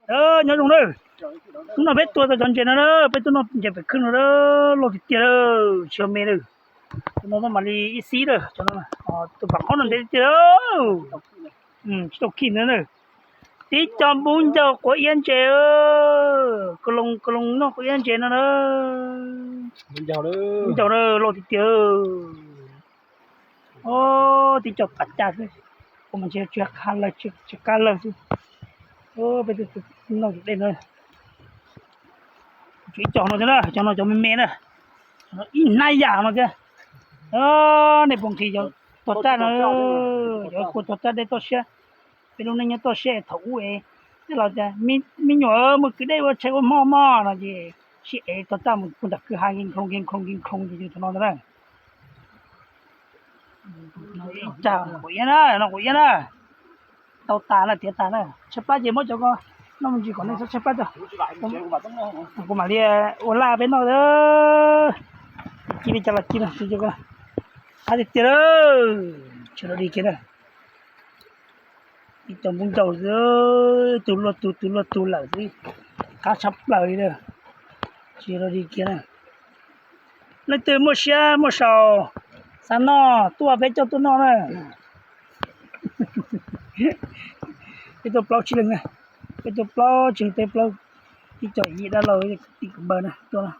Nyob zoo na, hnub no peb tua tau cov ntses no na, peb tuaj noj ntses pem khw no na, loj tiag tiag, tsis yog me na. Tus no mam li ib xib na, tus pam qhob no ntev tiag, tsis tau khij ntawd na. Tib co npub ncaug quav iab ntses, ka loo ka loo noj quav iab ntses no na. Ncaug na, loj tiag tiag. Tib co tas caj xwb, kuv mas ntshe tsis qab lawg, tsis qab lawg xwb. Peb noj tus dej no, tshuav ib co no thiab na, cov no cov me me na, ib hnab yam no thiab. Nej puas nqhis cov tuag raj no, cov kua tuag raj dej toj siab. Peb lub neej nyob toj siab es thaum ub es tej laus tias me nyuam mus kwv dej ua tshais ua hmo mog no ces sib ev tuag raj mus puag nram kwj ha nkig nkhoo nkig nkhoo nkig nkhoo ces yog tus no ntag na. Ib rag quav iab na, no quav iab na. Tau tas na, tiav tas na, tshaib plab ces muab cov ko noj me ntsis kom nej txhob tshaib plab tso. Kuv mam li ua laj peb noj. Ci li cas los ci no, qab tiag tiag, tsis rau dig kiag na. Ib co npub ncaug xwb, tus luaj tus tus luaj tus lawm xwb, qab tshaj plaws li na. Tsis rau dig kiag na. Leej twg muaj siab muaj sau xav noj tuaj peb coj tuaj noj na. Peb tuaj plaub tsib leeg na, peb tuaj plaub tsib leeg, peb plaub, ib co yim dab laug kwv tij kwv npawg na tuaj,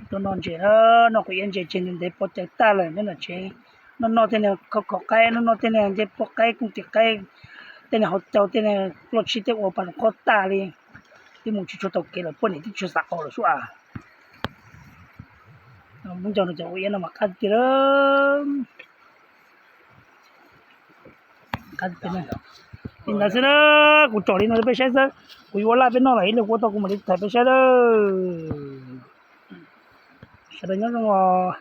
tuaj noj ntses na, noj quav iab ntses ces ntev ntev pov cawv tag lawm nyob nram tsev. Noj noj tej niag khov khov qaib, noj noj tej niag ncej puab qaib kooj tis qaib, tej niag hauv caug tej niag loj tshib tej ua pas qob tag li. Twb mus tsis tshua tau kev lawm, poj niam twb tsis xav qau lawm sub as. Muab nco no cov ua iab no mas qab tiag. Li ntawd xwb na, kuv tsom li no rau peb saib xwb. Kuv yuav ua laj peb noj lawm ib leeg kuv ua tau kuv mam li thaij peb saib na. Sawv daws nyob zoo os.